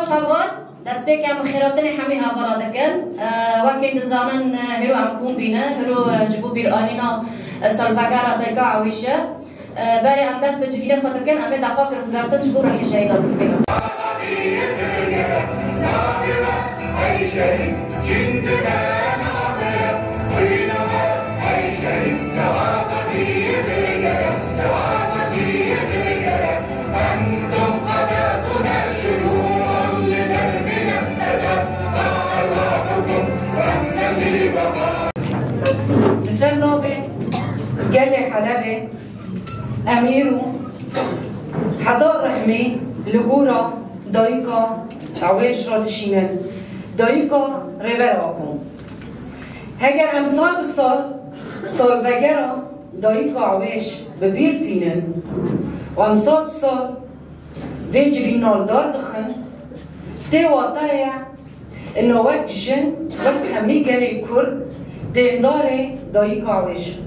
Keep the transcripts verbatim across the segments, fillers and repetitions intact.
Baş heval, destpêkê em xêratinê hemî hevala dikin. E, wekî dizanin, e, hêro em kom bîne, hêro, e, ji bo bîranîna, e, salvegera dayika Ewêş e. E, berê em dest bi civînê xwe dikin, em ê deqak rizgartin ji bo rehê şehîda biskinin. Li ser navê gelê Helebê, em îro hezar rehmê li gora dayika Ewêş re dişînin, dayika Rêber Apo. Heger em sal bi sal salvegera dayika Ewêş bi bîr tînin û em sal bi sal vê civîna li dar dixin, tê wateye ina wek jin, wek hemî gelê Kurd dêndarê dayika Ewêş in.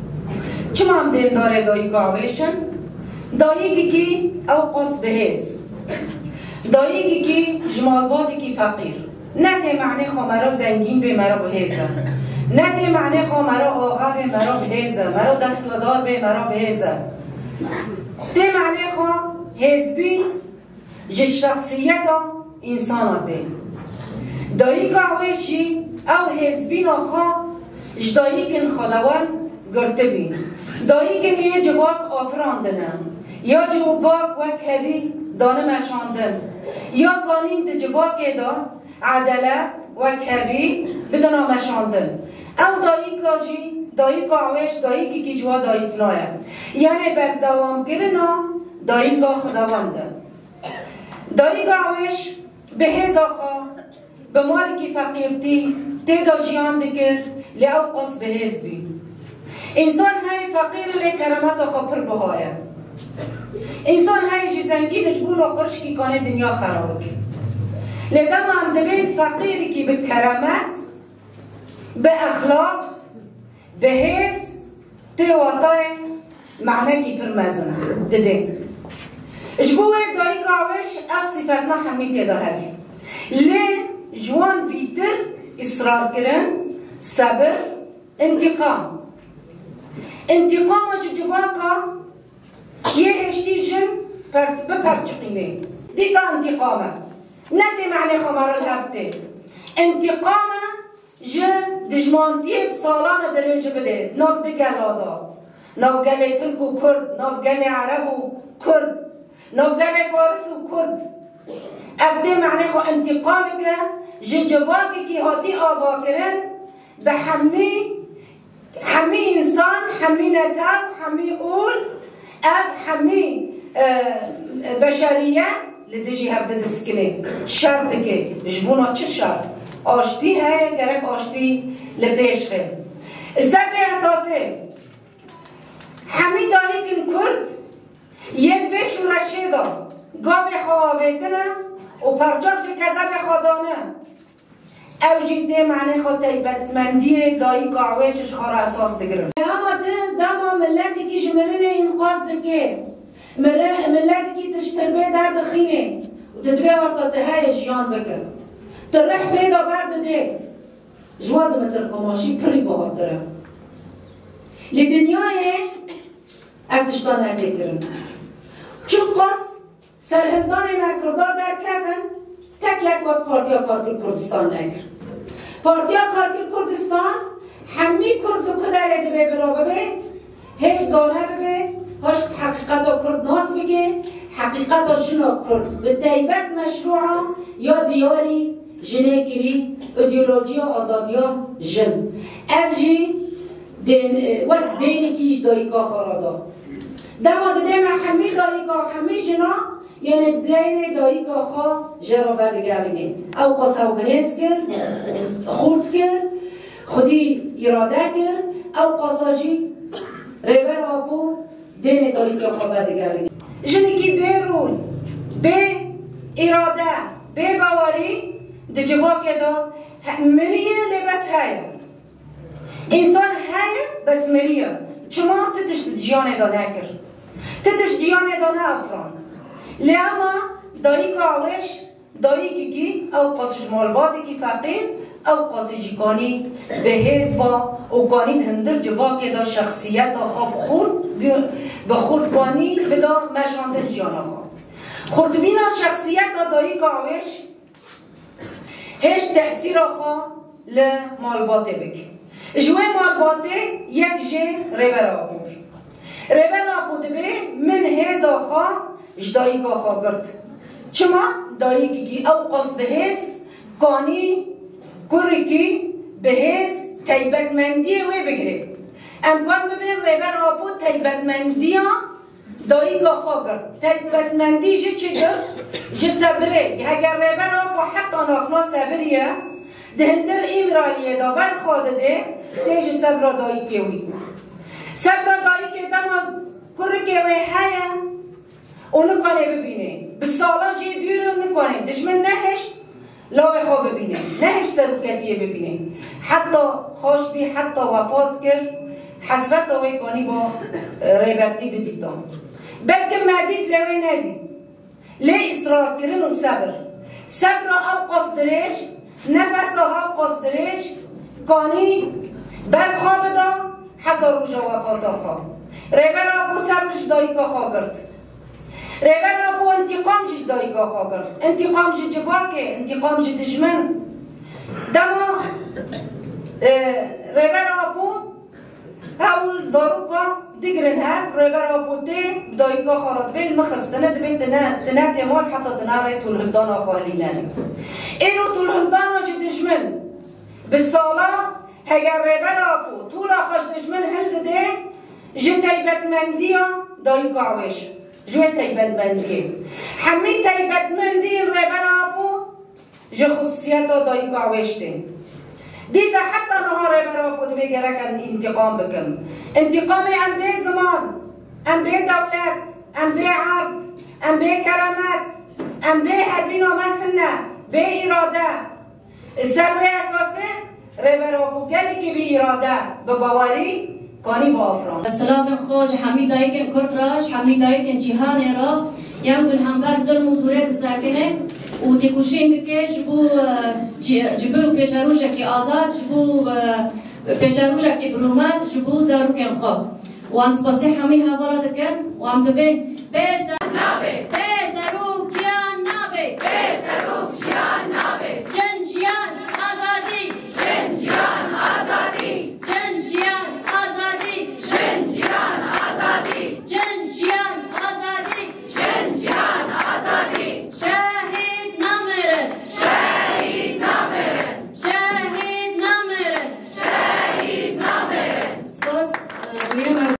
Çima em dêndarê dayika Ewêş in? Dayikekî ewqas bihêz. Dayikekî ji malbatekî feqîr. Ne tê mehnê xwe mera zengîn bê, mera bihêz e. Ne tê mehnê xwe mera axa bê, mera bihêz e. Mera destwedar bê, mera bihêz e. Tê mehnê xwe hêzbîn ji şexsiyeta însana tê. Dayika wê jî ew hêzbîna xwe ji dayikên xwedawend girtibî. Dayikên yê civak afirandine, ya civak wek hevî dane meşandin, ya kanîn di civakê de edelet, wekhevî bidina meşandin. Ew dayika jî, dayika Ewêş dayikekî ji wa dayikna ye. Yanê berdewamkirina dayika xwedawend e. Dayika Ewêş bi hêza xwe, bi malekî feqîrtî tê de jiyan dikir, lê ew qas bihêz bî. Însan heyî feqîr e, lê keremeta xwe pir biha ye. Însan heyî jî zengîn e, ji bo qirişkî kanê dinya xera bike. Lê dema em dibên feqîrekî bi keremet, bi exlaq, bi hêz, tê watayê mehnekî pir mezin didê. Ji bo wê dayika Ewêş ev sifetna hemî tê de hebî. Lê ji wan bîtir îsrarkirin, sebir, Întîqam. Întîqama ji civaka yê hêştî jin per-, biperçiqînê. Dîsa întîqam e. Ne tê mehnê xwe mera li hev tê. Întîqam e ji dijmantiyê bi salan e dirêj bidê. Nav di gela de. Nav gelê Tirk û Kurd, nav gelê Ereb û Kurd. Nav gelê Faris û Kurd. Ev tê mehnê xwe întîqameke ji civakekî hatî avakirin, bi hemî, hemî însan, hemî netew, hemî ol, ev hemî, e, beşeriyet li dijî hev didiskinê. Şer dike. Ji bona çi şer? Aştî heye, gerek aştî li pêş xe. Li ser vê esasê, hemî dayikên Kurd yên vê şûreşê de gavê xwe avêtine û perçak ji kezebê xwe dane. Ew jî tê mehnê xwe taybetmendiyê dayika Ewêş ji xwe re esas digirin. Dema di, dema miletekî ji mirinê înqaz dike, mire-, miletekî tu ji tirbê derdixînê û tu dibê arta tu heye jiyan bike. Tu rih pê de berdidê. Ji wan di mitir qumaşî pirî bihattir e. Li dinyayê ev tişta netê kirin. Çiqas serhildanê me Kurda derketin, tek yek wek Partiya Karker Kurdistan nekir. Partiya Karker Kurdistan hemî Kurd li ku derê divê bila bibe, hêj zane bibe, hişt heqîqeta Kurd nas bike, heqîqeta jina Kurd, bi taybet meşrûa ya diyarî jinê kirî, îdeolojiya azadiya jin. Ev jî dên-, wek dênekî ji dayika xwe re da. Dema didê me hemî dayika, hemî jina, yanê dênê dayika xwe jê re vedigerînê. Ew qas ew bihêz kir, xurt kir, xwedî îrade kir, ew qasa jî Rêber Apo dênê dayika xwe vedigerînê. Jinekî bê rol, bê îrade, bê bawerî di civakê de he-, miriye, lê bes heye. Însan heye, bes miriye. Çima? Ti tişt di jiyanê de nekir. Ti tişt jiyanê de neafirand. Lê ema dayika Ewêş Dayikekî ew qas ji malbatekî feqîr, ew qasî jî kanî bi hêz va û kanî di hindir civakê de şexsiyeta xwe bi xurt, bi, bi xurtbanî bida meşandin jiyana xwe. Xurtbîna şexsiyeta dayika Ewêş hêj tesîra xwe li malbatê bike. Ji wê malbatê yek jê Rêber Apo bû. Rêber Apo dibê min hêza xwe ji dayika xwe girt. Çima? Dayikekî ew qas bi hêz kanî kurikî bi hêz taybetmendiyê wê bigire. Em kan bibên Rêber Apo taybetmendiya dayika xwe girt. Taybetmendî ji çi girt? Ji sebirê. Heger Rêber Apo heta nakna sebiriye, di hindir Îmraliyê de ber xwe didê, tê ji sebra dayikê wî. Sebra dayikê dema kurikê wê heye û nikane bibîne. Bi sala jê dûr û nikane. Dijmin nehişt lawê xwe bibîne. Nehişt seroketiyê bibîne. Heta xweş bî, heta wefat kir, hesreta wê kanî ba, e, rêbertî bidîta. Belkim me dît lê wê nedît. Lê îsrarkirin û sebir. Sebra ew qas dirêj, nefesa ew qas dirêj, kanî ber xwe bida heta roja wefata xwe. Rêber Apo sebir ji dayika xwe girt. Rêber Apo întîqam jî ji dayika xwe girt. Întîqam ji civakê, întîqam ji dijmin. Dema, e, Rêber Apo hewl zaroka digirin hev, Rêber Apo tê bi dayika xwe re dibê li min xistine, dibê tine, tine tê mal heta dinare tolhildana xwe hilînenê. Êro tolhildana ji dijmin bi sala heger Rêber Apo tola xwe ji dijmin hildidê, ji taybetmendiya dayika Ewêş, ji wê taybetmendiyê. Hemî taybetmendiyên Rêber Apo ji xusûsiyeta dayika Ewêş tê. Dîsa heta niha Rêber Apo dibê gerek em întîqam bikin. Întîqamê em bê ziman, em bê dewlet, em bê erd, em bê keremet, em bê hebîna me tune, bê îrade. Li ser wê esasê Rêber Apo gelekî bi îrade, bi bawerî kanî biafirand. Silavên xwe ji hemî dayikên Kurd re, ji hemî dayikên cîhanê re, yên ku li hember zulm û zorê disekine û têkoşîn dike ji bo, e, cî-, ji bo pêşerojekî azad, ji bo, e, pêşerojekî bi rûmet, ji bo zarokên xwe. Wan spasî hemî hevala dikin, wan dibên bê zer nabe, bê